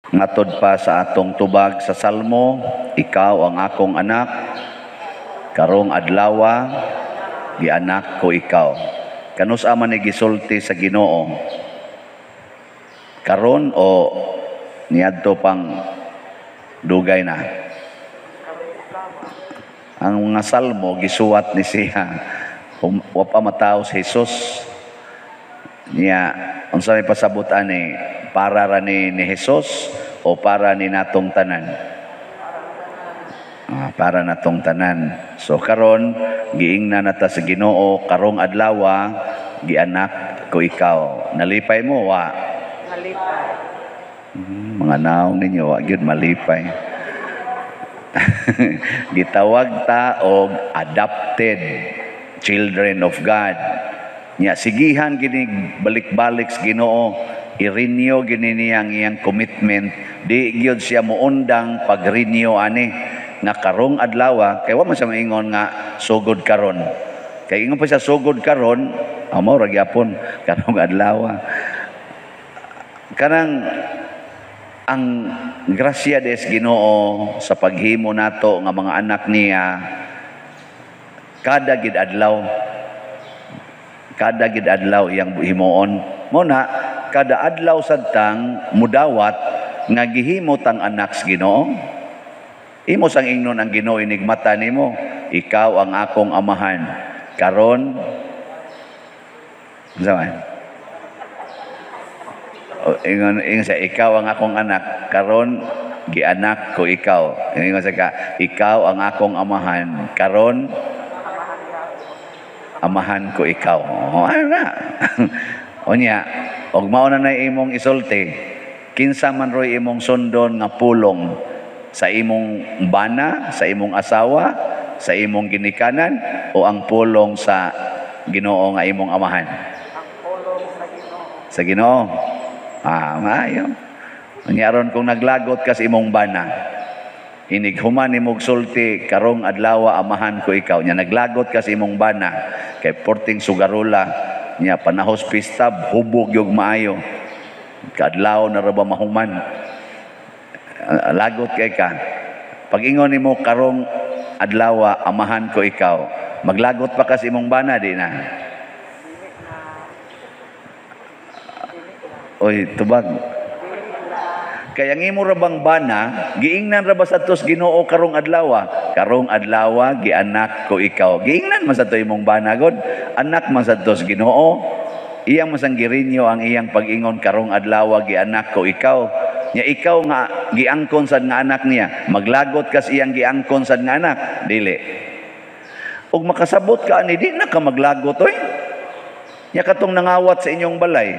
Matod pa sa atong tubag sa Salmo, "Ikaw ang akong anak, karong adlawa gianak ko ikaw." Kanus-a man ni gisulti sa Ginoo? Karon o niadto pang dugay na? Ang mga Salmo gisuwat ni siya wa pa matawo si Jesus. Niya unsa may pasabot ani, para ra ni Jesus o para ni natong tanan? Ah, para natong tanan. So karon giingnan nata sa Ginoo, "Karong adlawa gianak ko ikaw." Nalipay mo wa? Malipay. Mga naong ninyo wa gyud malipay. Gitawag ta og adopted children of God. Nya sigihan gini balik-balik sa Ginoo, i-renew gini niya ang iyang commitment. Di gyud siya muundang pag-renew ani nga karong adlaw, kay wa man siya maingon nga sugod karon. Kay ingon pa siya sugod karon, amo ra gyapon karong adlaw. Kanang ang grasya des Ginoo sa paghimo nato nga mga anak niya kada gid adlaw, kada gid adlaw iyang himuon mo na. Kada adlaw sadtang mudawat nga gihimo tang anak sa Ginoo, imo sang ingnon ang Ginoo inigmata nimo, "Ikaw ang akong amahan karon." Unsa man? O, ingon ingon siya, "Ikaw ang akong anak karon, gianak ko ikaw." Ingon siya ka, "Ikaw ang akong amahan karon, amahan ko ikaw." Oh, ano na? Unya, og mao na imong isulti, kinsa man roy imong sundon nga pulong, sa imong bana, sa imong asawa, sa imong ginikanan o ang pulong sa Ginoo nga imong amahan? Ang pulong sa Ginoo. Sa Ginoo. Ah, maayo. Unya aron kung naglagot ka sa imong bana, inig human nimog sulti, "Karong adlaw amahan ko ikaw." Nya naglagot ka sa imong bana kay porting sugarula nya, panahos pista, hubog yung maayo. Kaadlaw na ra ba mahuman? Ah, lagot kay ka. Pag ingon nimo, "Karong adlaw amahan ko ikaw," maglagot pa ka sa imong bana, di na? Dili na. Dili na. Oy, tubag. Dili na. Kaya ang imo ra bang bana, giingnan ra ba sa tos Ginoo karong adlaw? "Karong adlaw gianak ko ikaw." Giingnan man sa to imong bana god. Anak man sa tos Ginoo. Iyang masang gi-renew ang iyang pag-ingon, "Karong adlaw gianak ko ikaw." Nya ikaw nga giangkon sad nga anak niya, maglagot kas iyang giangkon sad nga anak, dili? Ug makasabot ka ani, di na ka maglagot oy. Nya katong nangawat sa inyong balay,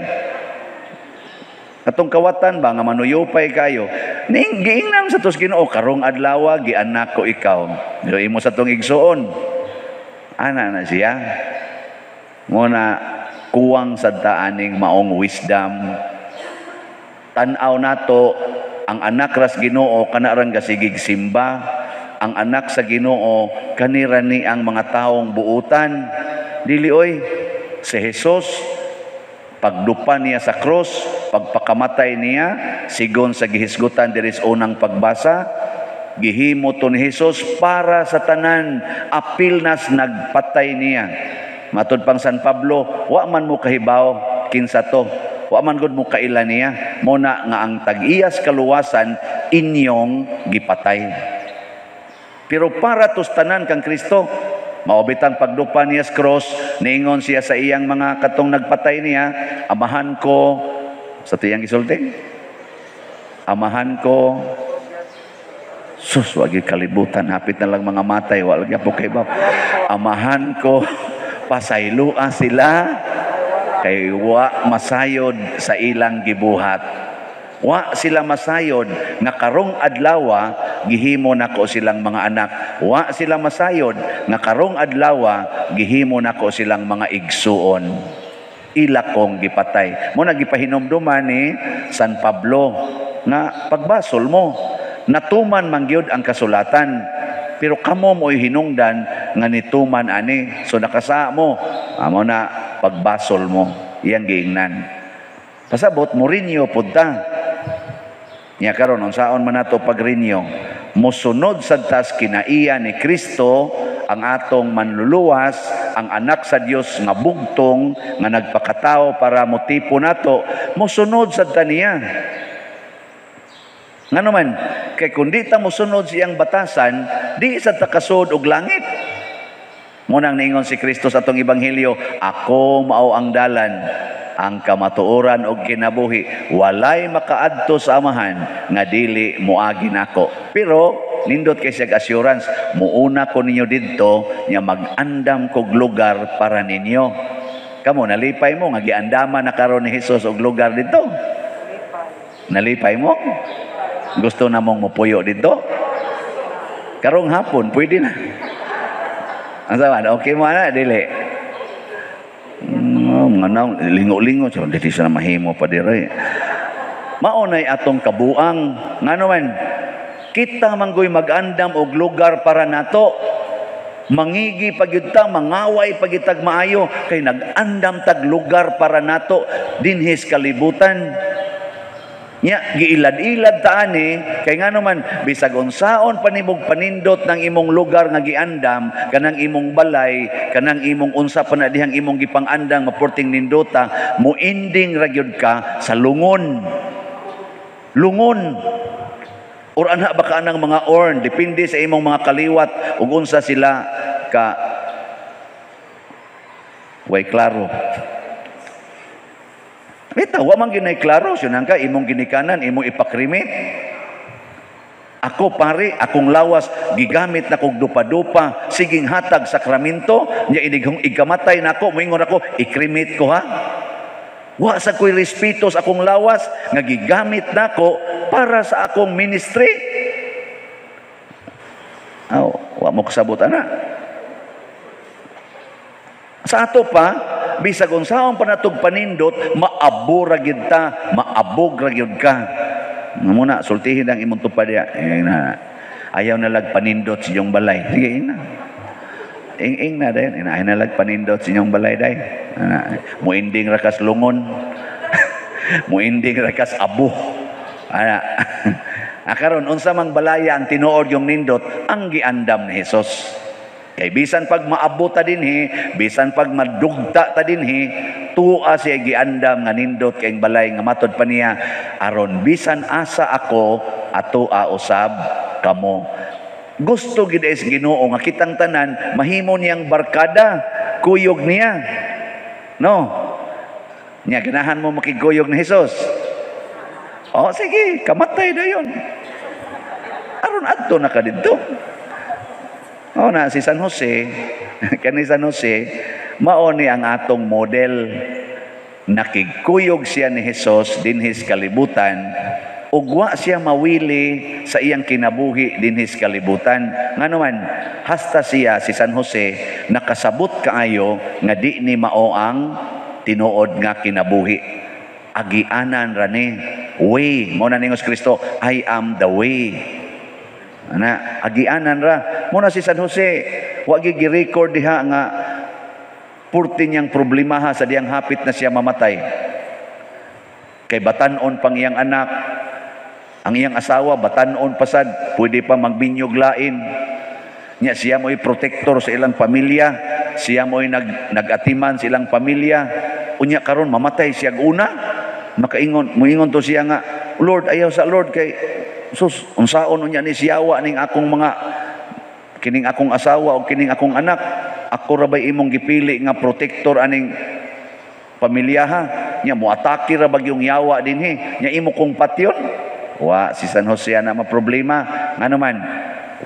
katong kawatan ba nga manuyupay kayo, ning giingnan sa tos Ginoo, "Karong adlaw gianak ko ikaw." Pero imo sa tong igsuon. Ana na siya. Mo na kuwang sad ta aning maong wisdom. Tan-aw nato ang anak ras Ginoo kana rang gasigig simba. Ang anak sa Ginoo kanira ni ang mga taong buutan. Dili oy, si Jesus pagdupa niya sa krus, pagpakamatay niya, sigon sa gihisgutan diri sa unang pagbasa, gihimo to ni Jesus para sa tanan, apil nas nagpatay niya. Matud pang San Pablo, wa man mo kahibaw kinsa to. Wa man gud mo kaila niya. Mo na nga ang tag-iyas kaluwasan inyong gipatay. Pero para tos tanan kang Kristo, mao bitang pagdupa niya sa cross, niingon siya sa iyang mga katong nagpatay niya, "Amahan ko," sa tiyang gisulti, "Amahan ko," sus, wagi kalibutan, hapit na lang mga matay, wala po kay ba. "Amahan ko, pasaylua sila, kay wa masayod sa ilang gibuhat." Wa sila masayod nga karong adlawa gihimo nako silang mga anak. Wa sila masayod nga karong adlawa gihimo nako silang mga igsuon. Ila kong gipatay. Mo na gipahinumduman ni San Pablo nga pagbasol mo, natuman man gyud ang kasulatan. Pero kamo mo'y hinungdan nga nituman ani. So nakasaa mo, amo na pagbasol mo, iyang giingnan. Pasabot mo rinyo pud ta. Nya karon, unsaon man nato pag-renew? Mosunod sad tas kinaiya ni Kristo, ang atong manluluwas, ang anak sa Dios nga bugtong nga nagpakatao para motipo nato, mosunod sad ta niya. Ngano man? Kay kung di ta mosunod sa iyang batasan, di sad ta kasud og langit. Munang niingon si Kristo sa atong ebanghelyo, "Ako mao ang dalan, ang kamatuoran og kinabuhi. Walay makaadto sa Amahan nga dili moagi nako." Pero nindot kay siya assurance, "Muuna ko ninyo didto, nya mag-andam kog lugar para ninyo." Kamo, nalipay mo nga giandaman na karon ni Jesus og lugar didto? Lipay. Nalipay mo? Gusto na mong mupuyo didto? Karong hapon, pwede na. Ang sama, okay mo ana, dili? Nga na, lingo-lingo, so, dili siya na mahimo pa dire. Maunay atong kabuang. Ngano man, kita manggoy mag-andam og lugar para nato. Mangigi pagyud ta, mangaway pagyud tag maayo kay nag-andam tag lugar para nato dinhis kalibutan. Nya giilad-ilad ta ani kay ngano man, bisag unsaon panimog panindot ng imong lugar nga giandam, kanang imong balay, kanang imong unsa pa na dihang imong gipang-andam nga porting nindota, moending ra gyud ka sa lungon. Lungon. Or ana ba ka ng mga urn, depende sa imong mga kaliwat ug unsa sila ka way klaro. Bitaw, wa man ginay klaro, syunan ka, imong ginikanan, imong ipa-cremate. Ako pare, akong lawas, gigamit na kog dupa-dupa, siging hatag sakramento, nya inighong ikamatay nako, moingon ako, "I-cremate ko ha." Wa sa ko'y respeto sa akong lawas, nga gigamit nako para sa akong ministry. Aw, wa mo kasabot ana. Sa ato pa, bisag unsaon pa natog panindot, maabo ra gyud ta, maabog ra gyud ka. Muna, sultihin ang imong tupad diya. Eh, na, ayaw na lag panindot sa inyong balay. Sige, ina. Ing-ing na din. Ina, ayaw na lag panindot sa inyong balay day. Ana, muinding rakas lungon. Muinding rakas abo. Ana. Akaron, unsa mang balaya ang tinuod yung nindot, ang giandam ni Jesus. Kay bisan pag maabot ta dinhi, bisan pag madugta ta dinhi, tuwa siya giandam nga nindot kay balay nga matod pa niya, aron bisan asa ako, atoa usab kamo. Gusto gid is Ginoo nga kitang tanan mahimo niyang barkada, kuyog niya. No? Nya ganahan mo makigkuyog ni Jesus? Oh, sige, kamatay dayon. Aron adto na ka didto. Oh na si San Jose, kani San Jose, mao ni ang atong model. Nakigkuyog siya ni Jesus dinhis kalibutan, ug wa siya mawili sa iyang kinabuhi dinhis kalibutan. Ngano man, hasta siya si San Jose nakasabot kaayo nga di ni mao ang tinuod nga kinabuhi. Agianan ra ni way. Mao na ningos Kristo, "I am the way." Ana, agianan ra. Mao na si San Jose, wa gyud gi-record diha nga purti niyang problemaha sa diyang hapit na siya mamatay. Kay batan-on pang iyang anak, ang iyang asawa batan-on pasad, pwede pa magbinyog lain. Nya siya mo'y protector sa ilang pamilya, siya mo'y nag-atiman sa ilang pamilya. Unya karon mamatay siya una, makaingon, muingon to siya nga, "Lord, ayaw sa Lord kay sus, unsaon unya ni siyawa ning akong mga kining akong asawa o kining akong anak? Ako ra bay imong gipili nga protector aning pamilya ha? Nya moatake ra bag yung yawa dinhi, nya imo kong patyon." Wa si San Jose na maproblema. Ngano man,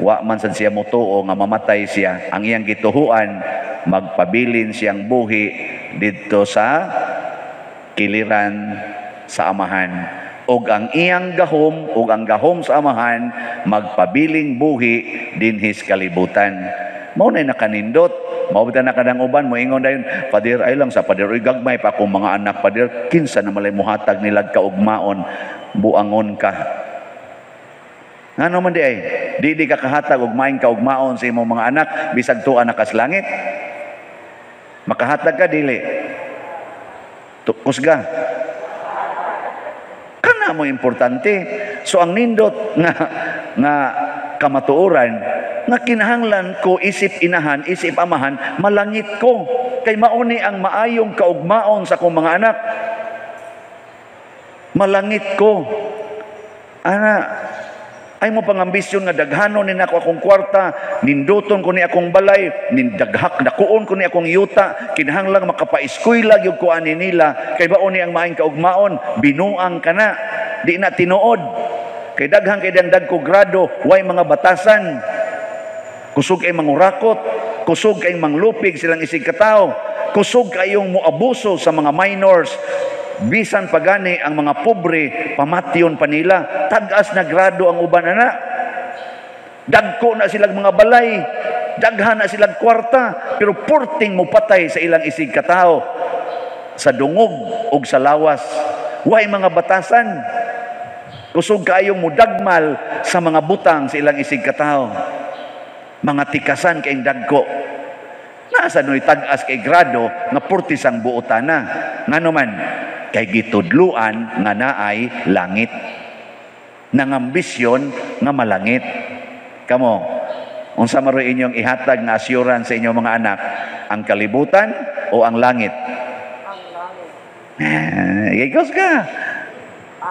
wa man sad siya motuo nga mamatay siya. Ang iyang gituhuan, magpabilin siyang buhi didto sa kiliran sa Amahan, ug ang iyang gahom ug ang gahom sa Amahan magpabiling buhi dinhis kalibutan. Mao na nakanindot. Mao na kadang uban moingon dayon, "Father, ay lang sa Father, uy, gagmay pa akong mga anak, Father, kinsa na malay mohatag nilag kaugmaon?" Buangon ka. Ngano man di ay di ka kahatag og maayong kaugmaon sa imong mga anak bisag tuwa na kas langit? Makahatag ka dili? Kusga. Kana mo importante. So ang nindot nga kamatuoran nga kinahanglan ko isip inahan, isip amahan, malangit ko. Kay mauni ang maayong kaugmaon sa akong mga anak. Malangit ko. Ana, ay mo pangambisyon nga daghanon ni nako akong kwarta, ninduton ko ni akong balay, nindaghak dakuon ko ni akong yuta, kinahanglan makapaeskwela gyud ko ani nila, kay baon ni ang maayong kaugmaon, binuang ka na, di na tinuod. Kay daghang kay dagko grado, way mga batasan. Kusog kay mangurakot, kusog kay manglupig silang isig katawo, kusog kayong moabuso sa mga minors. Bisan pagani ang mga pobre, pamatyon pa nila. Tag-as na grado ang uban ana. Dagko na silang mga balay, daghan na silang kwarta, pero purting mo patay sa ilang isig katawo, sa dungog ug sa lawas. Way mga batasan. Kusog kaayong mudagmal sa mga butang sa ilang isig katawo. Mga tikasan kayong dagko. Nasa no'y tag-as kay grado nga purtis ang buotana. Ngano man, kay gitudluan nga naay langit. Nangambisyon nga malangit. Kamo, unsa maroy inyong ihatag nga assurance sa inyong mga anak? Ang kalibutan o ang langit? Ang langit. Eh, igos ka.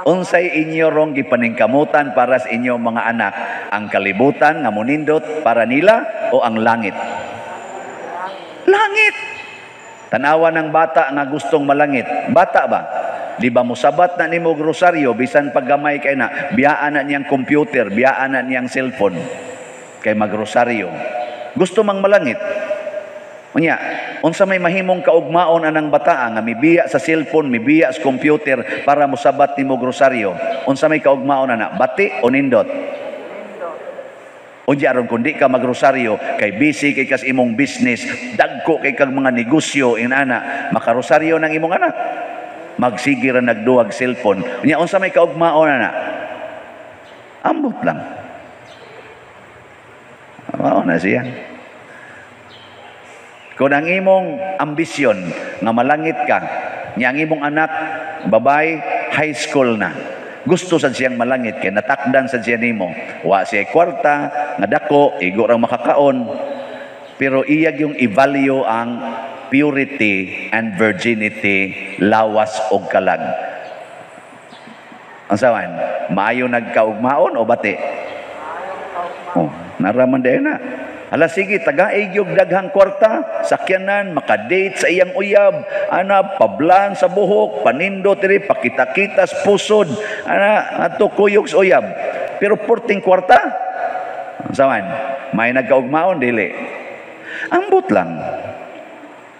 Unsay inyo rong gipaningkamutan para sa inyong mga anak? Ang kalibutan nga munindot para nila o ang langit? Langit. Tanawa ng bata nga gustong malangit. Bata ba? Di ba musabat na nimo rosaryo bisan paggamay kay na, biyaan na niyang computer, biyaan na niyang cellphone kay magrosaryo. Gusto mang malangit. Unya, unsa may mahimong kaugmaon anang bataa nga mibiya sa cellphone, mibiya sa computer para mosabat nimo rosaryo? Unsa may kaugmaon ana? Bati o nindot? Nindot. Unya aron kung di ka magrosaryo kay busy kay kas imong business, dagko kay kag mga negosyo inana, makarosaryo ng imong anak. Magsige ra nagduwag cellphone. Unya unsa may kaugmaon ana? Ambot lang. Mao na siya. Kung ang imong ambisyon nga malangit ka, nya ang imong anak babay high school na. Gusto sad siyang malangit kay natakdan sad siya nimo. Wa siya kwarta nga dako, igo ra makakaon. Pero iyag yung i-value ang purity and virginity, lawas og kalag. Ang sawan, maayo nagkaugmaon o bati? Oh, naraman din na. Hala sige, tagaig yung daghang kwarta, sakyanan, makadate sa iyang uyab, ana, pablan sa buhok, panindo diri, pakita-kita sa pusod, ana, ato kuyog sa uyab. Pero porting kwarta, sawan, may nagkaugmaon, dili. Ambot lang.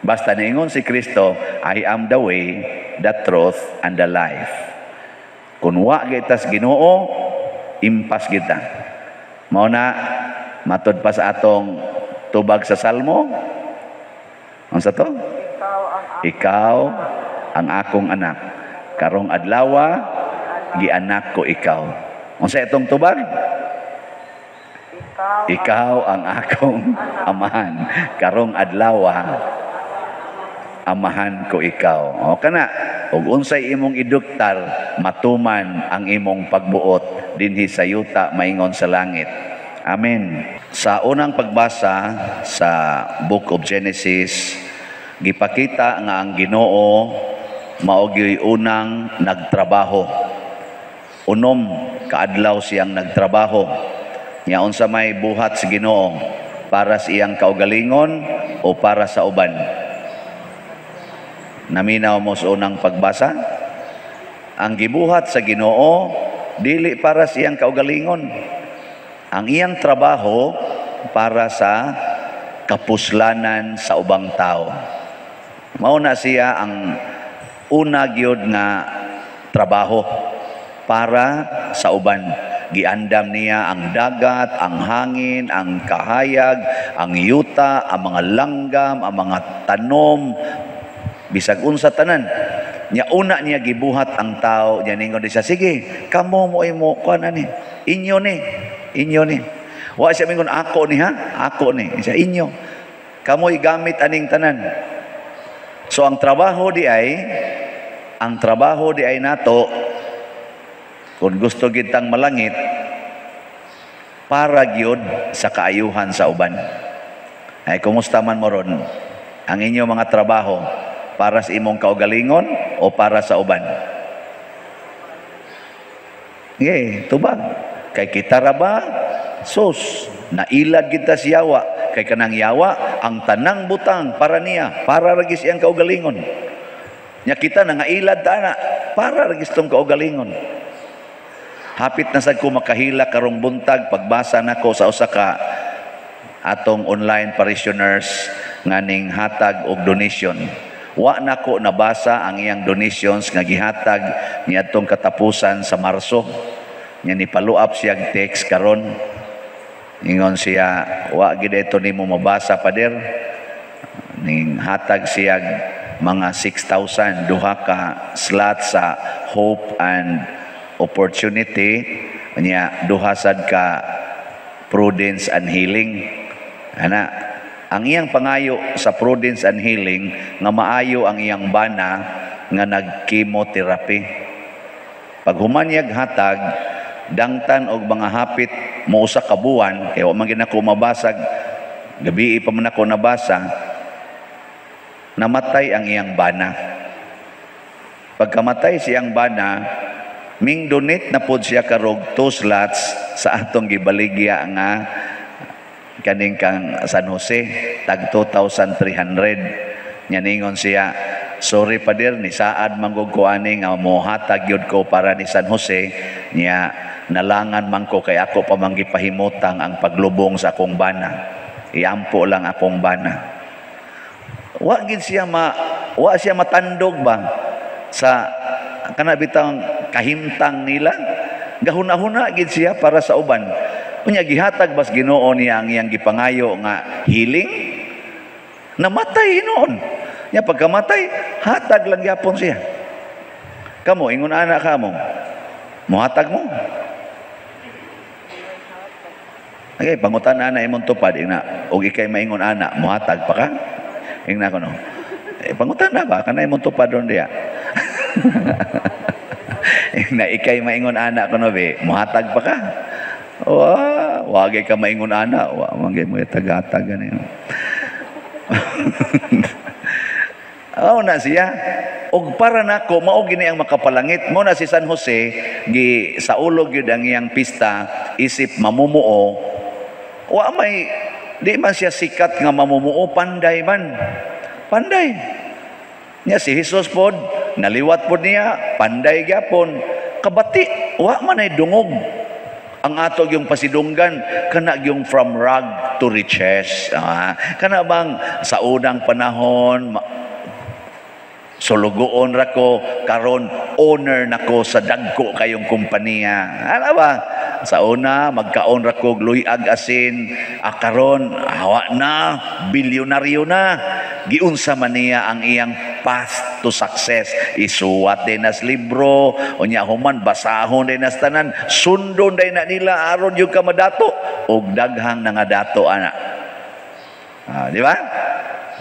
Basta niingon si Kristo, "I am the way, the truth, and the life." Kung wa gitas Ginoo, impas kita. Mao na matod pa sa atong tubag sa Salmo. Unsa to? Ikaw ang akong Ikaw ang akong anak. Karong adlawa gianak ko ikaw. Unsa itong tubag? Ikaw, Ikaw ang akong amahan. Karong adlawa amahan ko ikaw. O kana, ug unsay imong iduktar, matuman ang imong pagbuot dinhi sa yuta maingon sa langit. Amen. Sa unang pagbasa sa Book of Genesis, gipakita nga ang Ginoo mao gyoy unang nagtrabaho. 6 kaadlaw siyang nagtrabaho. Nya unsa may buhat sa Ginoo para sa iyang kaugalingon o para sa uban? Naminaw mo sa unang pagbasa? Ang gibuhat sa Ginoo dili para sa iyang kaugalingon. Ang iyang trabaho para sa kapuslanan sa ubang tao. Mao na siya ang una gyud nga trabaho para sa uban. Giandam niya ang dagat, ang hangin, ang kahayag, ang yuta, ang mga langgam, ang mga tanom, bisag unsa tanan. Nya una niya gibuhat ang tao, nya ningon siya, "Sige, kamo mo imo kuan ani. Inyo ni, inyo ni." Wa siya mingon, "Ako ni ha, ako ni." Siya, "Inyo. Kamo'y gamit aning tanan." So ang trabaho di ay nato. Kung gusto gitang malangit, para gyud sa kaayuhan sa uban. Ay, kumusta man mo ron? Ang inyong mga trabaho, para sa imong kaugalingon o para sa uban? Okay, tubag. Kay kita ra ba? Sus, nailad kita si yawa. Kay kanang yawa, ang tanang butang para niya, para ra gyud siyang kaugalingon. Nya kita nangailad ta na, para ra gyud tong kaugalingon. Hapit na sad ko makahila karong buntag pagbasa nako sa usa ka atong online parishioners nga ning hatag og donation. Wa nako nabasa ang iyang donations nga gihatag niadtong katapusan sa Marso. Nya ni follow up siya text karon. Ingon siya, "Wa gid ito nimo mabasa, Pader." Ning hatag siya mga 6,000, duha ka slot sa Hope and Opportunity, nya duha sad ka Prudence and Healing. Ana, ang iyang pangayo sa Prudence and Healing nga maayo ang iyang bana nga nag-chemotherapy. Pag humanyag hatag, dangtan og mga hapit mo usa ka buwan, kay wa man gid nako mabasag, gabi pa man ako nabasa, namatay ang iyang bana. Pagkamatay siyang bana, ming donate na pod siya karog two slots sa atong gibaligya nga kaning kang San Jose, tag 2,300. Nya ningon siya, "Sorry, Pader, ni saad manggug ko ani nga mohatag gyud ko para ni San Jose, nya nalangan man ko kay ako pa man gipahimutang ang paglubong sa akong bana. Iampo lang akong bana." Wa gid siya ma wa siya matandog ba sa kana bitang kahimtang nila. Gahuna-huna gid siya para sa uban. Unya gihatag bas Ginoo niya ang iyang gipangayo nga healing, namatay hinuon. Nya pagkamatay, hatag lang gyapon siya. Kamo, ingon ana kamo, muhatag mo? Okay, pangutan ana imong tupad ingna, og ikay maingon ana, muhatag pa ka? Ingna ko no. Eh, pangutan na ba kana imong tupad ron diya? Ingna ikay maingon ana kuno be, muhatag pa ka? Wa, wagay ka maingon ana, wa man gyud mo tagatag gani. Aw na siya. Og para nako mao gini ang makapalangit mo na si San Jose gi saulog gyud ang iyang pista isip mamumuo. Wa may di man siya sikat nga mamumuo, panday man. Panday. Nya si Jesus pod naliwat pod niya, panday gyapon. Kabati wa man ay dungog ang ato yung pasidunggan kana yung from rag to riches. Kana bang sa unang panahon sulugoon ra ko, karon owner nako sa dagko kayong kompanya. Ala ba? Sa una magkaon ra ko luyag asin, karon hawa na, bilyonaryo na. Giunsa man niya ang iyang path to success? Isuwat din nas libro, unya human basahon din nas tanan, sundon din na nila aron yung kamadato og daghang nangadato ana. Di ba?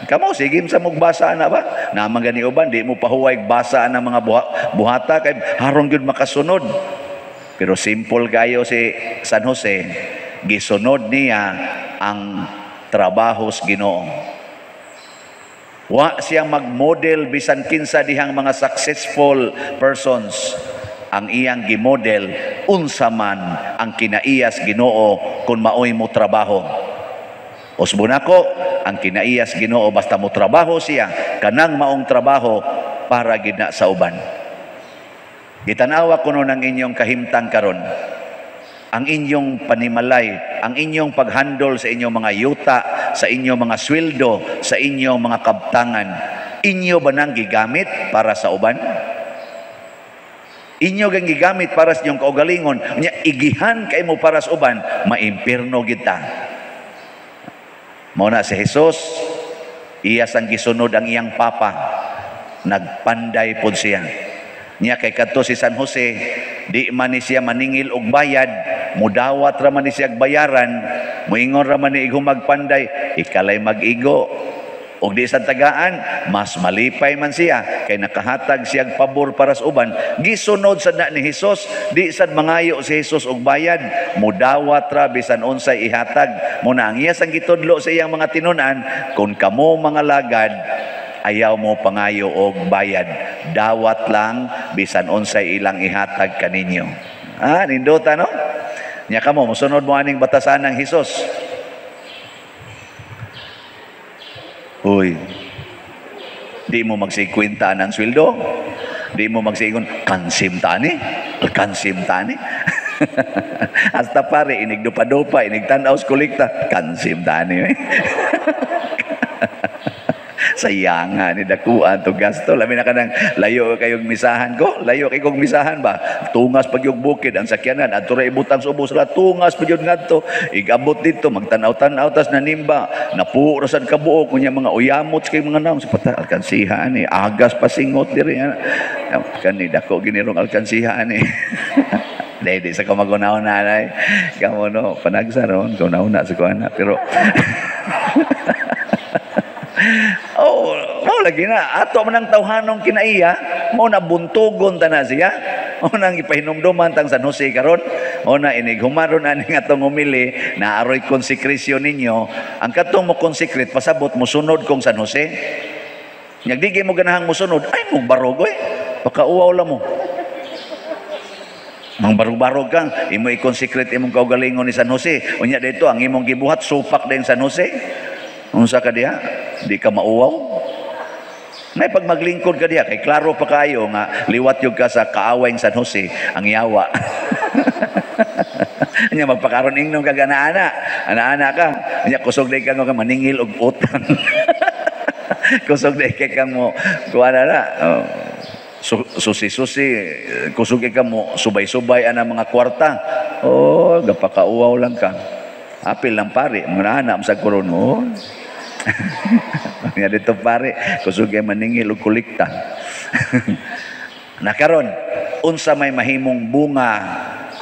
Kamo sige sa mugbasa na ba? Naman gani uban di mo pahuway basa ang mga buhata kay harong gyud makasunod. Pero simple kayo si San Jose, gisunod niya ang trabaho sa Ginoo. Wa siya magmodel bisan kinsa dihang mga successful persons. Ang iyang gimodel unsa man ang kinaiyas Ginoo kung maoy mo trabaho. Usbon ako, ang kinaiyas Ginoo basta mo trabaho siya, kanang maong trabaho para gid na sa uban. Gitanawa kuno ng inyong kahimtang karon, ang inyong panimalay, ang inyong paghandol sa inyong mga yuta, sa inyong mga sweldo, sa inyong mga kabtangan. Inyo ba nang gigamit para sa uban? Inyo gang gigamit para sa inyong kaugalingon, nya igihan kay mo para sa uban, maimpirno kita. Mao na si Jesus, iya sang gisunod ang iyang papa, nagpanday pod siya. Nya kay kadto si San Jose, di man ni siya maningil og bayad, mudawat ra man ni siya bayaran, moingon ra man ni igong magpanday, ikalay mag-igo. Og di sa tagaan, mas malipay man siya kay nakahatag siyag pabor para sa uban. Gisunod sad na ni Hesus, di sad mangayo si Hesus og bayad, mudawat ra bisan unsay ihatag. Muna ang iya sang gitudlo sa iyang mga tinun-an, kung kamo mga lagad, ayaw mo pangayo og bayad. Dawat lang bisan unsay ilang ihatag kaninyo. Ah, nindota, no? Nya kamo mosunod mo aning batasan ng Hesus. Uy, di mo magsikwenta ng sweldo. Di mo magsiingon, kansim tani, kansim tani. Hasta pare, inig dupa-dupa, inig tanaw sa kolekta, kansim tani. Eh. Sayang nga ni dakuan to gasto. Labi na ka ng layo kayong misahan ko. Layo kay kong misahan ba? Tungas pag yung bukid ang sakyanan. Adto ra ibutang sa ubos la tungas pag yun ngadto. Igabot dito magtanaw-tanaw tas nanimba. Napuo ra sad kabuok kunya mga uyamot kay mga naong sa pata alkansiha ani. Agas pasingot diri. Kani dako ginirong alkansiha ani. Dili sa kamagunaw na anay. Kamo no panagsaron kunauna sa kuana pero oh, mo lagi na ato man ang tawhanong kinaiya, mo na buntugon ta na siya. Mo nang ipahinumduman tang San Jose karon. Mo na inig humaron ani nga atong umili na aroy konsekresyon ninyo. Ang katong mo consecrate pasabot mo sunod kong San Jose. Nyag di mo ganahang mosunod, ay mo barog oy. Pakauwaw la mo. Mang barog-barog kang imo i-consecrate imong kaugalingon ni San Jose. Unya dito ang imong gibuhat supak din San Jose. Unsa ka diha? Di ka mauwaw? Nay pag maglingkod ka diha kay klaro pa kayo nga liwat yun ka sa kaaway San Jose ang yawa. Nya magpakaron ingnom ka ana-ana. Ana-ana ka. Nya kusog day ka nga maningil og utang. Kusog day kay kang mo kuha na na. Oh. Susi-susi, kusog ka mo subay-subay ana mga kwarta. Oh, gapakauwaw lang ka. Apil lang pare, mga anak sa koron mo. Nga dito pare, kusog kay maningil og kolekta. Nakaron, unsa may mahimong bunga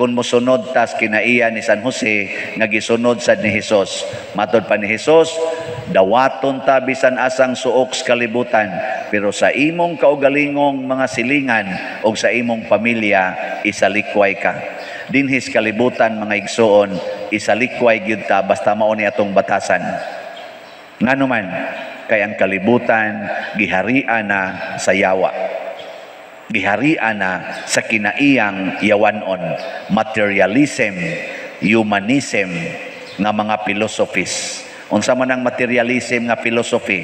kung mosunod tas kinaiya ni San Jose nga gisunod sad ni Hesus. Matod pa ni Hesus, dawaton ta bisan asang suok sa kalibutan, pero sa imong kaugalingong mga silingan o sa imong pamilya isalikway ka. Dinhis kalibutan mga igsuon, isalikway gyud ta basta mao ni atong batasan. Ngano man, kay ang kalibutan giharian na sa yawa. Giharian na sa kinaiyang yawanon, materialism, humanism nga mga philosophies. Unsa man ang materialism nga philosophy?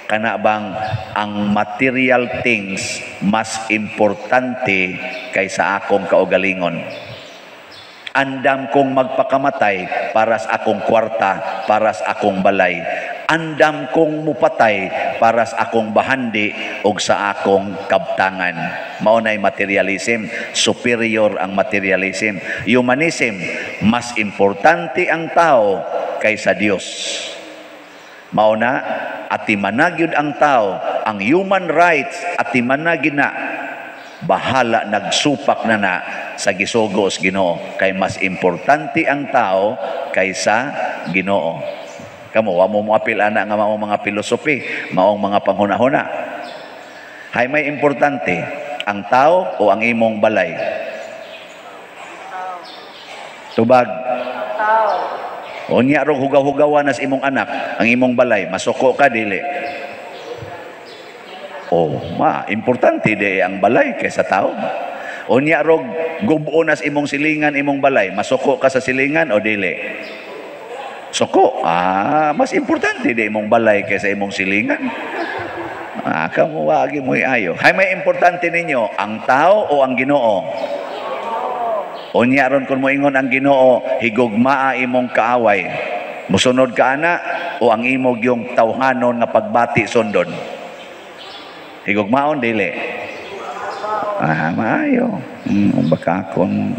Kana bang ang material things mas importante kaysa akong kaugalingon? Andam kong magpakamatay para sa akong kwarta, para sa akong balay. Andam kong mupatay para sa akong bahandi og sa akong kabtangan. Mao nay materialism, superior ang materialism. Humanism, mas importante ang tao kaysa Dios. Mao na atiman gyud ang tao, ang human rights atiman na gina, bahala nagsupak na na sa gisugo sa Ginoo kay mas importante ang tao kaysa Ginoo. Kamo wa mo moapil ana nga mao mga filosofi, maong mga panghuna-huna. Hay may importante ang tao o ang imong balay? Tubag. Unya rog hugaw-hugawan nas imong anak, ang imong balay, masuko ka dili? Oh, ma, importante di ang balay kaysa tao. Unya rog gubo nas imong silingan imong balay, masuko ka sa silingan o dili? Suko. Ah, mas importante di imong balay kaysa imong silingan. Ah, kamo wagi mo ayo. Hay may importante ninyo, ang tao o ang Ginoo? Unya ron kung moingon ang Ginoo, higugmaa imong kaaway. Musunod ka ana o ang imog yung tawhanon nga pagbati sundon? Higugmaon dili. Ah, maayo. Baka akong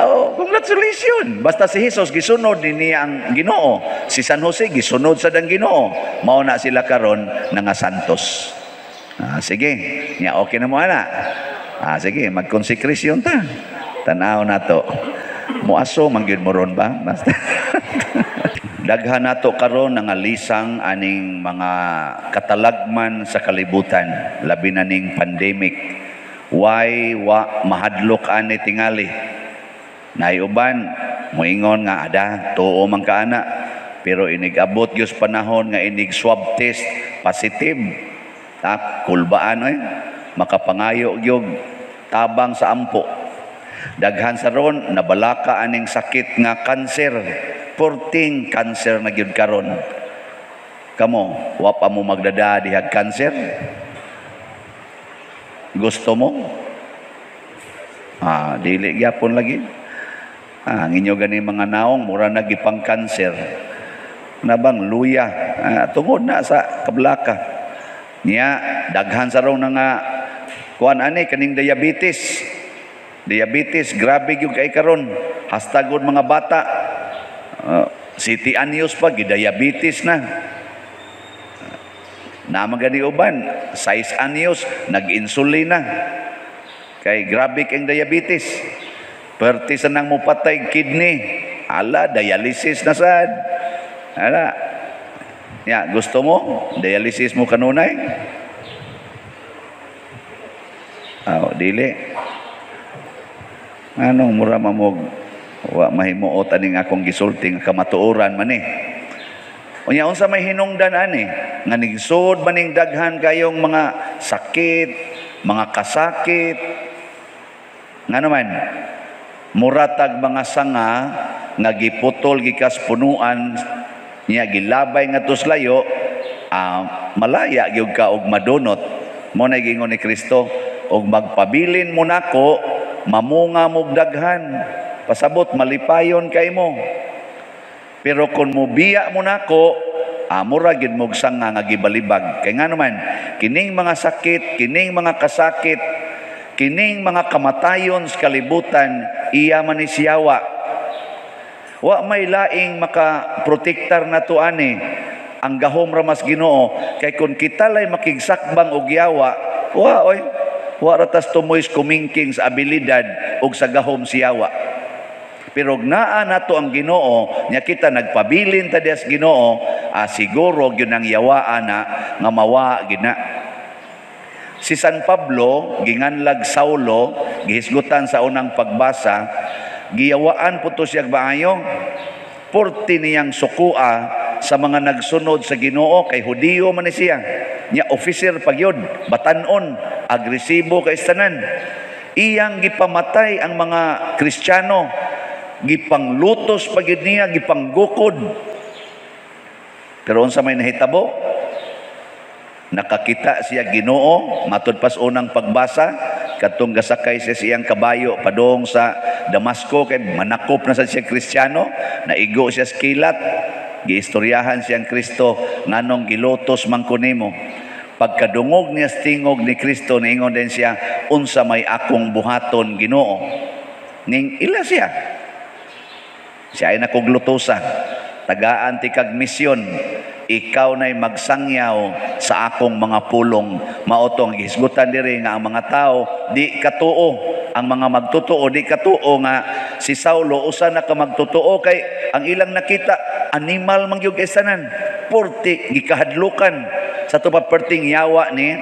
oh, congratulations. Basta si Jesus gisunod ni niya ang Ginoo. Si San Jose gisunod sad ang Ginoo. Mao na sila karon nga santos. Ah, sige. Nya okay na mo ana. Ah, sige, magkonsekrasyon ta. Tan-aw na to. Muaso man gyud mo ron ba? Basta. Daghan nato karon nga lisang aning mga katalagman sa kalibutan, labi na ning pandemic. Why wa mahadlok ani tingali? Naay uban moingon nga ada tuo man ka ana, pero inig abot gyud panahon nga inig swab test positive, ta kulbaan oy, makapangayo gyud tabang sa ampo. Daghan sa ron nabalaka aning sakit nga kanser. Porting kanser na gyud karon. Kamo, wa pa mo magdada dihag kanser? Gusto mo? Ah, dili gyapon lagi. Ah, ang inyo gani mga naong mura na gipang kanser. Nabang luya, ah, tungod na sa kablaka. Niya daghan sa ron na nga kuan ani kaning diabetes. Diabetes grabe gyud kay karon. Hastagod mga bata. City anyos pa gidiabetes na. Naa man gani uban, 6 anyos nag-insulin na. Kay grabe kang diabetes. Perti sa nang mupatay kidney. Ala, dialysis na sad. Ala. Ya, gusto mo? Dialysis mo kanunay? Aw, dili. Anong mura mamog wa mahimuot aning akong gisulti nga kamatuoran man eh. Unya unsa may hinungdan ani nga nigsud maning daghan kayong mga sakit, mga kasakit. Ngano man muratag mga sanga nga giputol gikas punuan niya gilabay nga layo, malaya gyud ka og madunot. Mo na giingon ni Kristo, og magpabilin mo nako, mamunga mog daghan, pasabot malipayon kay mo. Pero kung mobiya mo nako, mura gyud mog sanga nga gibalibag. Kay ngano man kining mga sakit, kining mga kasakit, kining mga kamatayon sa kalibutan, iya man ni siyawa. Wa may laing makaprotektar nato ani. Ang gahom ra mas Ginoo, kay kun kita lay makigsakbang og yawa, wa oy, wa ra tas tumoy kumingking sa abilidad og sa gahom siyawa. Pero naa nato ang Ginoo, nya kita nagpabilin ta diha sa Ginoo, siguro gyud ang yawaa na nga mawa gid na. Si San Pablo, ginganlag Saulo, gihisgutan sa unang pagbasa, giyawaan po to siya maayo. Porti niyang sukua sa mga nagsunod sa Ginoo, kay Hudiyo man ni siya. Nya officer pagyod, batanon, agresibo kay tanan. Iyang gipamatay ang mga Kristiyano, gipanglutos pagyud niya, gipanggukod. Pero unsa may nahitabo? Nakakita siya Ginoo, matud pas unang pagbasa, katong gasakay siya siyang kabayo padung sa Damasco kay manakop na sa siya Kristiyano, naigo siya sa kilat, giistoryahan siyang Kristo nganong gilutos man ko nimo. Pagkadungog niya sa tingog ni Kristo, niingon din siya, unsa may akong buhaton Ginoo? Ning ila siya. Siya ay nakuglutosa. Tagaan ti kag misyon, ikaw na'y magsangyaw sa akong mga pulong. Mao tong gihisgutan diri nga ang mga tao di katuo, ang mga magtotoo di katuo nga si Saulo usa na ka magtotoo, kay ang ilang nakita animal man gyud kay sanan, porti gikahadlukan sa to pa perting yawa ni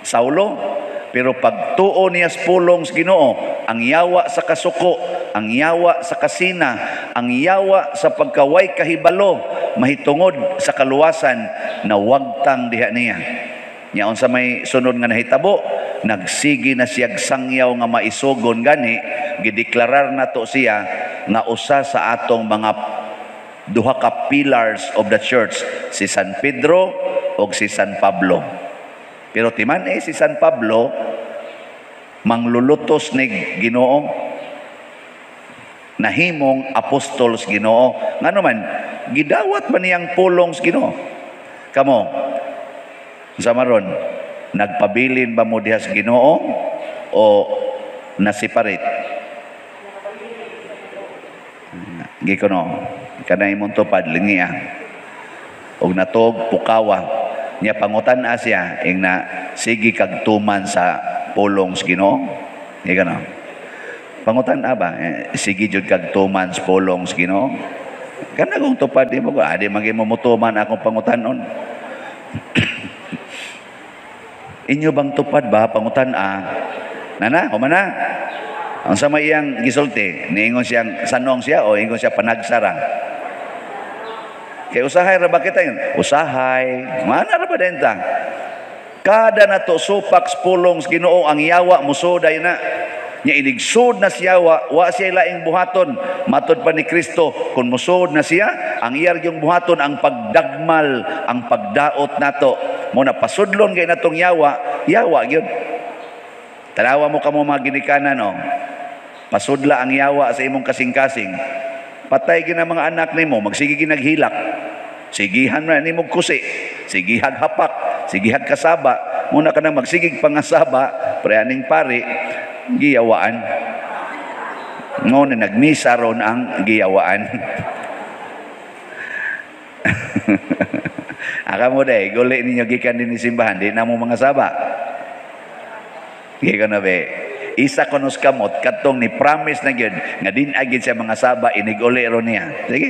Saulo. Pero pagtuo niya sa pulong sa Ginoo, ang yawa sa kasuko, ang yawa sa kasina, ang yawa sa pagkaway kahibalo, mahitungod sa kaluwasan na wagtang diha niya. Nya unsa may sunod nga nahitabo, nagsigi na siyag sangyaw nga maisugon gani, gideklarar nato siya nga usa sa atong mga duha ka pillars of the church, si San Pedro ug si San Pablo. Pero timan eh si San Pablo manglulutos ni Ginoo, nahimong apostols Ginoo. Ngano man gidawat man niyang pulong sa Ginoo. Kamo sa maron, nagpabilin ba mo diha sa Ginoo o nasiparit? Gikono kanay mong tupad lingia og natog pukawa niya pangutan siya ing na sige kag tuman sa pulong sa Ginoo. Gikono. Pangutan-a ba? Eh, sige jud kag tuman sa pulong sa Ginoo. Kana kung tupad nimo, adi man mo mutuman akong pangutanon. Inyo bang tupad ba pangutan-a? Nana, humana. Ang sama iyang gisulti, niingon siyang sanong siya o ingon siya panagsara. Kay usahay ra ba kita yun? Usahay. Mana ra ba denta? Kada nato supak pulong sa Ginoo, ang yawa musuday na. Nya inigsud na siya, wa siya laing buhaton. Matod pa ni Kristo, kung musud na siya, ang iyar yung buhaton ang pagdagmal, ang pagdaot nato. Mo na pasudlon kay natong yawa, yawa gyud. Tanawa mo kamo mga ginikanan, oh. Pasudla ang yawa sa imong kasing-kasing. Patay gina mga anak nimo, magsige ginaghilak. Sigihan na nimo kusi, sigihag hapak, sigihag kasaba. Muna ka na magsigig pangasaba, pre aning pari, giyawaan. Ngo na nagmisa ron ang giyawaan. Aka mo day, guli ninyo gikan din ni simbahan, di na mo mga saba. Gikan na be. Isa konos kamot katong ni promise na gyud nga din agid siya mga saba inig-uli ron niya. Sige.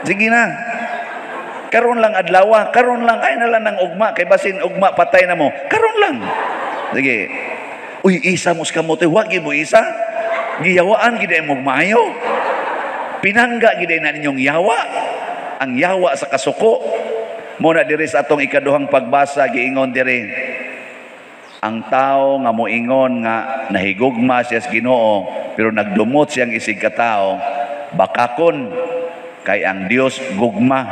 Sige na. Karon lang adlawa, karon lang ay na lang ng ugma kay basin ugma patay na mo. Karon lang. Sige. Uy, isa mo sa kamot, wa gyud mo isa. Giyawaan gid mo maayo. Pinangga gid na ninyong yawa. Ang yawa sa kasuko. Mo na diri sa atong ikaduhang pagbasa giingon diri. Ang tao nga moingon nga nahigugma siya sa Ginoo pero nagdumot siyang isig katao, bakakon kay ang Dios gugma.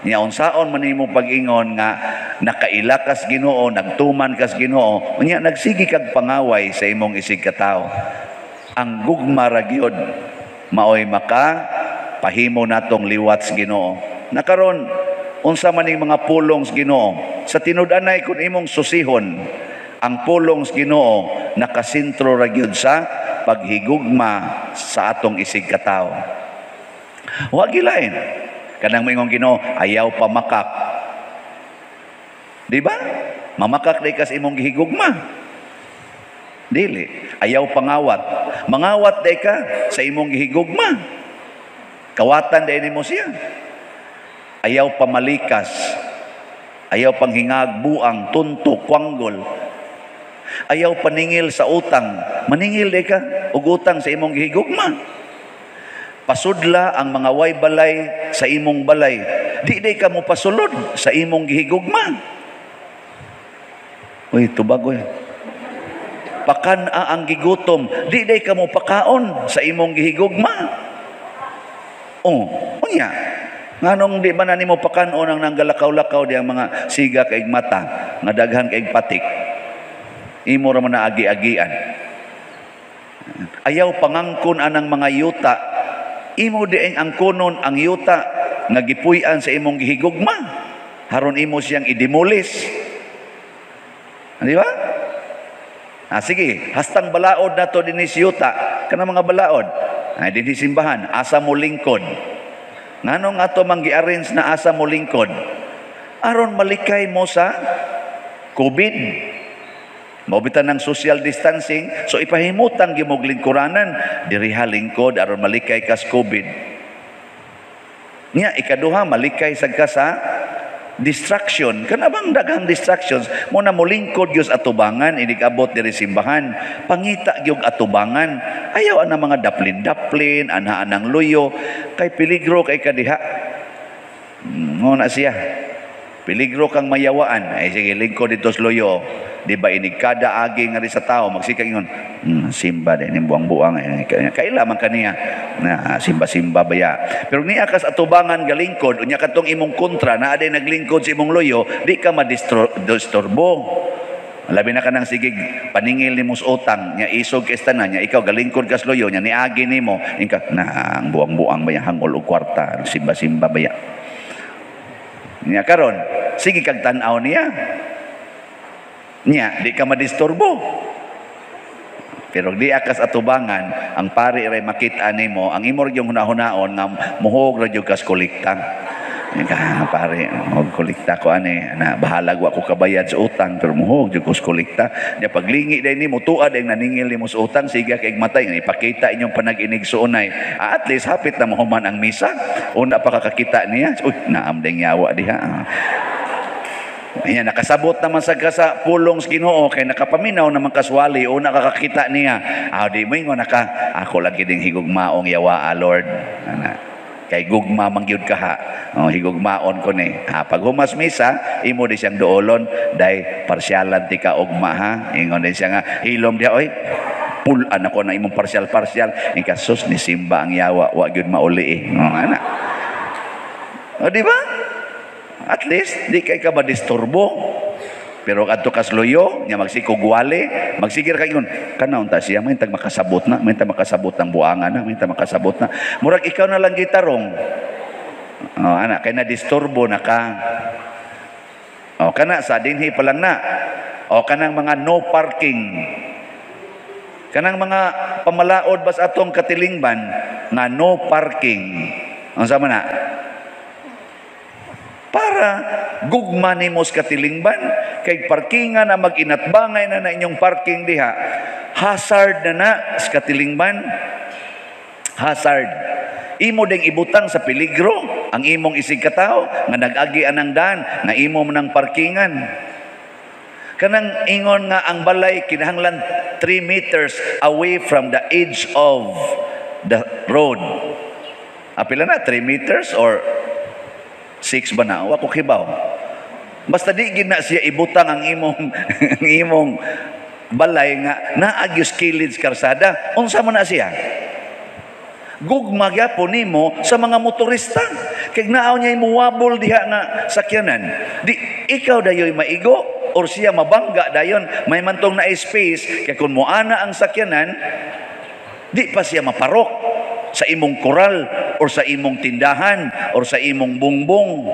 Nya unsaon man nimo pag-ingon nga nakaila kas Ginoo, nagtuman kas Ginoo, unya nagsige kag pangaway sa imong isig katao. Ang gugma ra gyud maoy maka pahimo natong liwat sa Ginoo. Nakaron unsa man ning mga pulong sa Ginoo? Sa tinud-anay kun imong susihon ang pulong sa Ginoo nakasentro ra gyud sa paghigugma sa atong isig katao. Wa gilain. Kanang moingon Ginoo, ayaw pamakak. Di ba? Mamakak day kas imong gihigugma. Dili. Ayaw pangawat. Mangawat day ka sa imong gihigugma. Kawatan day nimo siya. Ayaw pamalikas. Ayaw panghingag, buang, tunto, kwanggol. Ayaw paningil sa utang. Maningil day ka og utang sa imong gihigugma. Pasudla ang mga way balay sa imong balay. Di day ka mo pasulod sa imong gihigugma. Uy, tubag oy. Pakan-a ang gigutom. Di day ka mo pakaon sa imong gihigugma. Oh, unya. Nganong di ba na nimo pakanon ang nanggalakaw-lakaw di ang mga siga kaig mata, nga daghan kaig patik. Imo ra man na agi-agian. Ayaw pangangkon anang mga yuta. Imo dieng angkonon ang yuta nga gipuy-an sa imong gihigugma. Haron imo siyang idemolis. Di ba? Ah, sige, hastang balaod nato dinhi sa yuta, kana mga balaod. Ay dinhi simbahan, asa mo lingkod. Nganong ato mang gi-arrange na asa mo lingkod? Aron malikay mo sa COVID. Maubitan ng social distancing, so ipahimutang gimog lingkuranan, diriha lingkod aron malikay kas COVID. Nya ikaduha malikay sad ka sa distraction. Kana bang daghang distractions mo na molingkod gyud atubangan inig abot diri simbahan, pangita gyud atubangan. Ayaw ana mga daplin-daplin, ana anang luyo kay peligro kay kadiha. Mo na siya. Peligro kang mayawaan. Ay sige, lingkod dito sa luyo. Di ba inig kada agi nga rin sa tao magsikag ingon, simba din ning buang-buang kaila man kaniya na simba-simba baya. Pero niya kas atubangan galingkod unya katong imong kontra na aday naglingkod sa imong loyo, di ka madisturbo. Labi na ka nang sigig paningil nimo sa utang nya isog kay tanan nya ikaw galingkod kas loyo nya niagi nimo ingka na ang buang-buang baya hangol og kwarta simba-simba baya. Nya karon sige kag tan-aw niya. Nya, di ka madisturbo. Pero di akas atubangan, ang pari ray makita nimo, ang imo yung hunahunaon nga muhog ra jud kas kolekta. Ka pare, og kolekta ko ani na, bahalag wa ko kabayad sa utang, pero muhog jud ko sa kolekta. Nya paglingi day nimo, tuad ang naningil nimo sa utang, sige kay matay nga ipakita inyong panag-inig suunay. Ah, at least hapit na mahuman ang misa. Una pa kakakita niya, uy, naam ding yawa diha. Nya nakasabot naman sa ka sa pulong sa Ginoo kay nakapaminaw naman kaswali, una kakakita niya. Ah, di mo ingon naka, ako lagi ding higugmaong yawa, ah, Lord. Ana. Kay gugma man gyud ka ha. Oh, higugmaon ko ni. Ha, pag humas misa, imo di siyang duolon, day parsyalan ti ka ugma ha. Ingon din siya nga hilom diha, oy. Pulan ako na imong parsyal-parsyal. Ika sus ni simba ang yawa, wa gyud mauli eh. Oh, ana. O, di ba? At least, di kay ka madisturbo. Pero adto kas luyo, nya magsikog wali, magsigir ka ingon, kana unta siya, may tag makasabot na, may tag makasabot ng buangan na, may tag makasabot na. Murag ikaw na lang gitarong. Oh, ana, kay na-disturbo na ka. Oh, kana sa dinhi pa lang na. O kanang mga no parking. Kanang mga pamalaod bas atong katilingban nga no parking. Unsa man na? Para gugma nimo sa katilingban, kay parkingan na mag-inatbangay na na inyong parking diha, hazard na na sa katilingban. Hazard. Imo ding ibutang sa peligro ang imong isig katawo nga nag-agi anang daan nga imo man ang parkingan. Kanang ingon nga ang balay kinahanglan 3 meters away from the edge of the road. Apila na 3 meters or 6 ba na? Wa ko kibaw. Basta di gid na siya ibutang ang imong ang imong balay nga naa gyud kilid sa karsada. Unsa man na siya? Gugma gyapon nimo sa mga motorista. Kay naaw niya muwabol diha nga sakyanan. Di ikaw dayoy maigo or siya mabangga dayon, may mantong na space kay kun moana ang sakyanan, di pa siya maparok sa imong koral or sa imong tindahan or sa imong bungbong.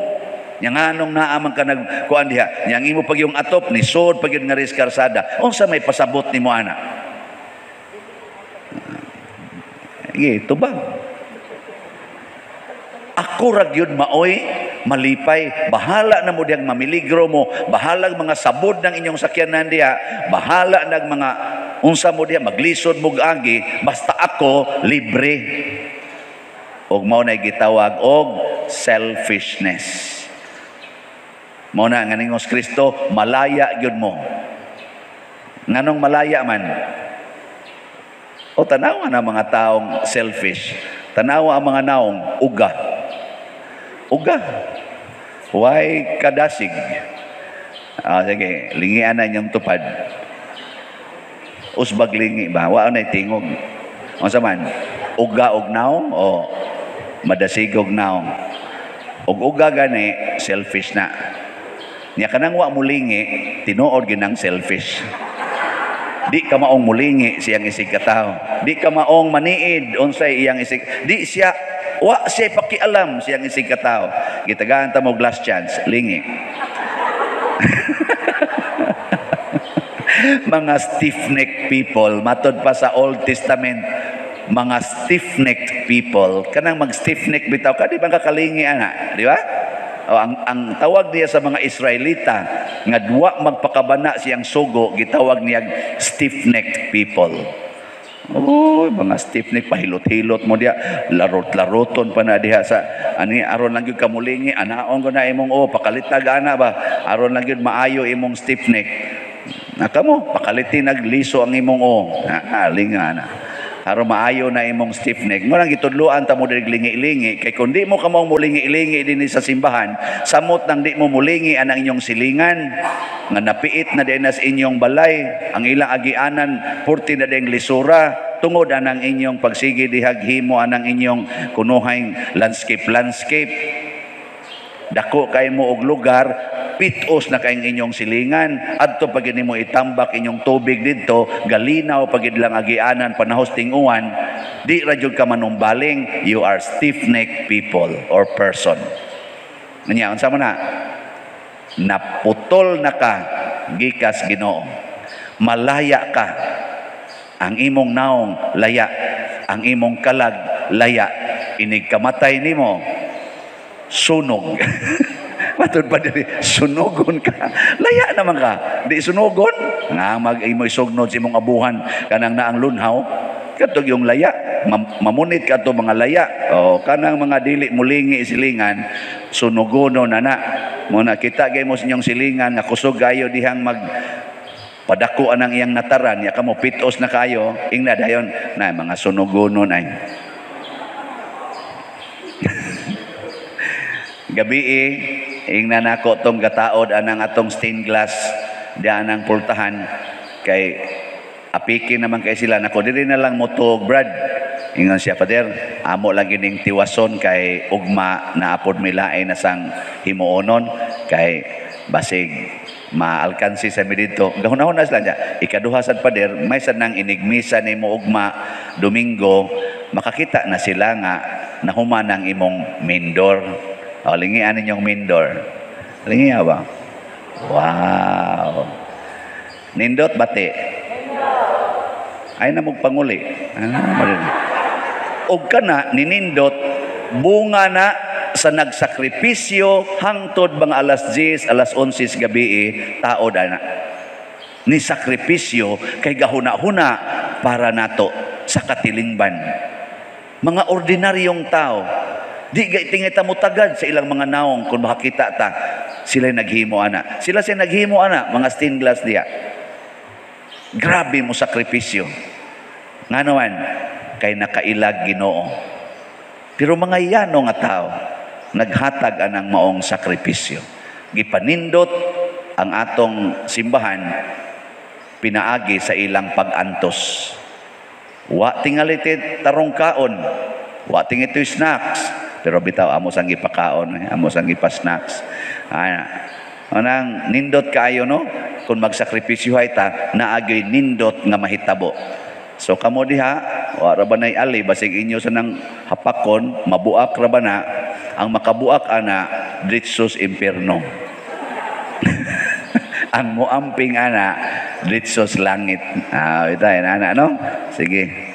Nya nganong naa man ka nagkuan diha, nya ang imo pag yung atop ni sod pag yun nga ris karsada, unsa may pasabot nimo ana? Sige, tubag. Ako ra gyud maoy malipay. Bahala na mo diyang mamiligro mo, bahala mga sabod ng inyong sakyanan diha, bahala nag mga unsa mo diha, maglisod mo agi, basta ako libre. Og mao na gitawag og selfishness. Mao na nga ningos Kristo, malaya gyud mo. Nganong malaya man? O tanawa na mga taong selfish. Tanawa ang mga naong uga. Uga. Why kadasig? Ah, sige, lingian na inyong tupad. Usbag lingi ba? Wa na tingog. Unsa man? Uga og naong o madasigog naong? Og uga gani, selfish na. Nya kanang wa mulingi, tinuod ginang selfish. Di ka maong mulingi siyang isig katawo. Di ka maong maniid unsay iyang isig. Di siya wa siya pakialam siyang isig katawo. Gitagaan ta mo last chance, lingi. Mga stiff-necked people, matod pa sa Old Testament, mga stiff-necked people, kanang mag stiff-neck bitaw ka, di ba kakalingi ana, di ba? O, ang tawag niya sa mga Israelita nga duwa magpakabana siyang sugo, gitawag niya stiff-necked people. Oh, mga stiff-neck, pahilot-hilot mo diha, larot-laroton pa na diha sa ani aron lang gyud kamulingi, anaon ko na imong oh, pakalitag ana ba, aron lang gyud maayo imong stiff-neck. Naka mo, pakalitin nagliso ang imong oh, linga na. Aron maayo na imong stiff neck. Mo nang gitudloan ta mo diri lingi-lingi kay kun di mo kamo mulingi-lingi dinhi sa simbahan, samot nang di mo mulingi anang inyong silingan nga napiit na din sa inyong balay, ang ilang agianan purti na ding lisura tungod anang inyong pagsige dihag himo anang inyong kunuhay landscape landscape. Dako kay mo og lugar, pitos na kayong inyong silingan. Adto pag mo itambak inyong tubig didto, galinaw pag lang agianan panahos tinguan, di ra jud ka manumbaling, you are stiff-necked people or person. Nya unsa man na? Naputol na ka gikas Ginoo. Malaya ka. Ang imong naong laya, ang imong kalag laya. Inig kamatay nimo, Sunog. Matud pa diri, sunogon ka. Laya naman ka. Di sunogon. Nga mag imo isugnod sa imong abuhan kanang naang lunhaw. Katog yung laya, mamunit ka to mga laya. O kanang mga dili mulingi silingan, sunogono na na. Muna kita gay mo sa inyong silingan nga kusog kayo dihang mag padako anang iyang nataran, ya kamo pitos na kayo, ingna dayon na mga sunogonon ay. Gabi ingna nako tong gataod anang atong stained glass diyan ang pultahan kay apiki naman kay sila nako diri na lang motog brad. Ingon siya, "Father, amo lang gining tiwason kay ugma na apod milain na sang himuonon kay basig maalkansi sa mi didto." Gahunahon na sila niya. Ikaduha sad, Father, may sad nang inigmisa nimo ugma Domingo, makakita na sila nga nahuman ang imong mindor. O, lingian ninyong mindor. Lingia ba? Wow. Nindot bati. Ay na mong panguli. Ah, og kana ninindot bunga na sa nagsakripisyo hangtod mga alas 10, alas 11 gabi taod ana. Ni sakripisyo kay gahuna-huna para nato sa katilingban. Mga ordinaryong tao, di gay tingay ta mo tagad sa ilang mga naong kung makakita ta sila naghimo ana. Sila siya naghimo ana mga stained glass diya. Grabe mo sakripisyo. Ngano man kay nakailag Ginoo. Pero mga yano nga tao naghatag anang maong sakripisyo. Gipanindot ang atong simbahan pinaagi sa ilang pag-antos. Wa tingali tarong kaon, wa tingali snacks, pero bitaw amo sang gipakaon, amo sang gipa-snacks. Ay, anang nindot kaayo no? Kung magsakripisyo hay ta, naagyoy nindot nga mahitabo. So kamo diha, wa ra ba nay ali basig inyo sa nang hapakon, mabuak ra ba na, ang makabuak ana diretso impierno. Ang muamping ana diretso langit. Ah, ita ana no? Sige.